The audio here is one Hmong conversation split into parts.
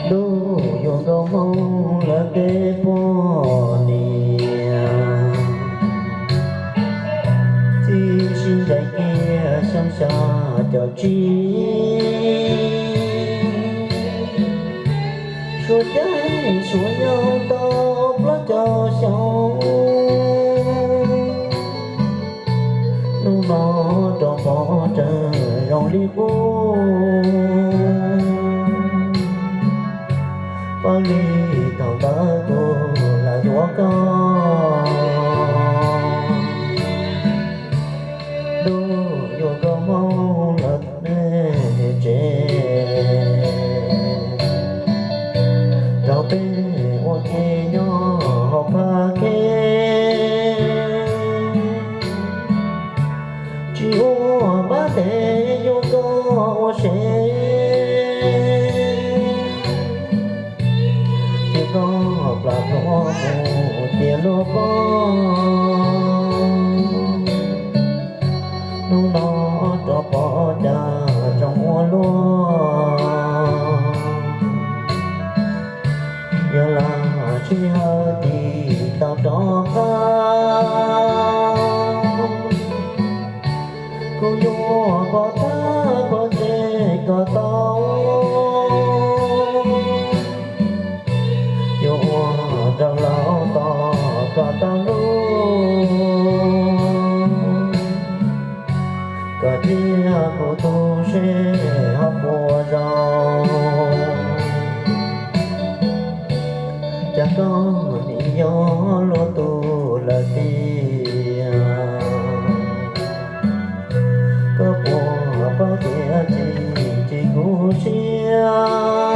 Ntuj yuav nkauj hmoob lawv tej poj niam, txib sib ncaim kiag xyoo xya caum tsib. Suav caij suav nyoog tau plaub caug xyoo, hnub no rov pov tseg zoo li qub. Paj li thaum ntawd kuv lam yuav koj, ntuj yuav nkauj hmoob lawv nej tsev, rau peb ua ke nyob hauv phaj khej. Tsis ua npab tes yuav koj ua se, ces koj plam hlo mus tias luag pog. Hnub no rov pov cas zoo ua luaj, yog lam sij hawm tim tau rov qab. Kuv yuav pov thawj pov tseg kom tau, yuav ua rau laus tos kom tau hlub, kom cia kuv tu seb ho puas zoo. Cas koj nim yog luag tus lawm tiag, koj puas paub tias tsis tsis kub siab.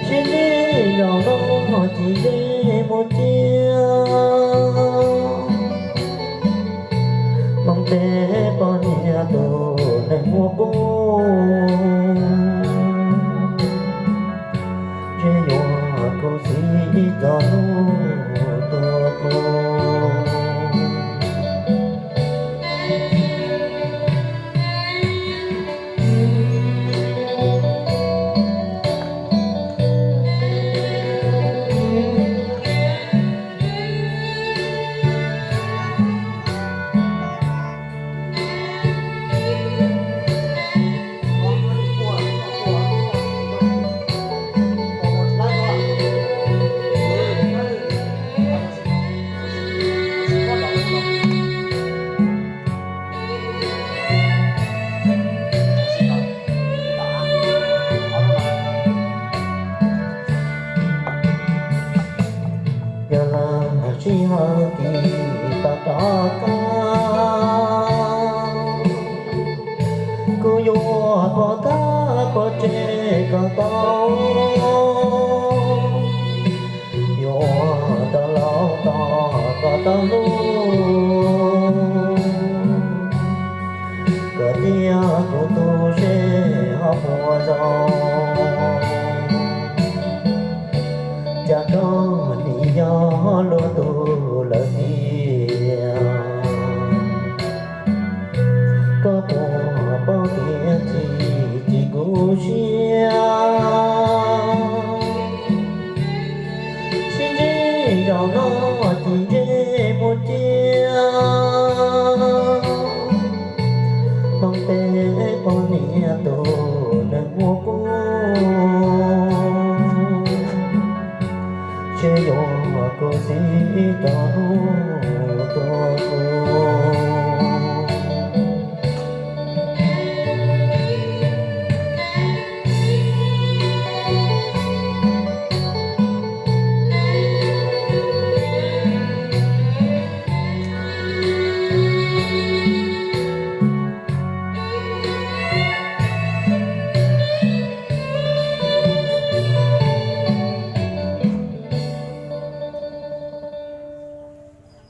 Sib ntsib zaum no tsis ntsib mus cia, Hmoob teb poj niam tus neeg muaj qub, ntshe yuav khuv xim txog hnub tuag kuv. Yog lam sij hawm tim tau rov qab, kuv yuav pov thawj pov tseg kom tau, yuav ua rau laus tos kom tau hlub, kom cia kuv tu seb ho puas zoo. Cas koj nim yog luag tus lawm tiag, koj puas paub tias tsis tsis kub siab. Sib ntsib zaum no tsis ntsib mus cia, Hmoob teb poj niam tus neeg muaj qub, ntshe yuav khuv xim txog hnub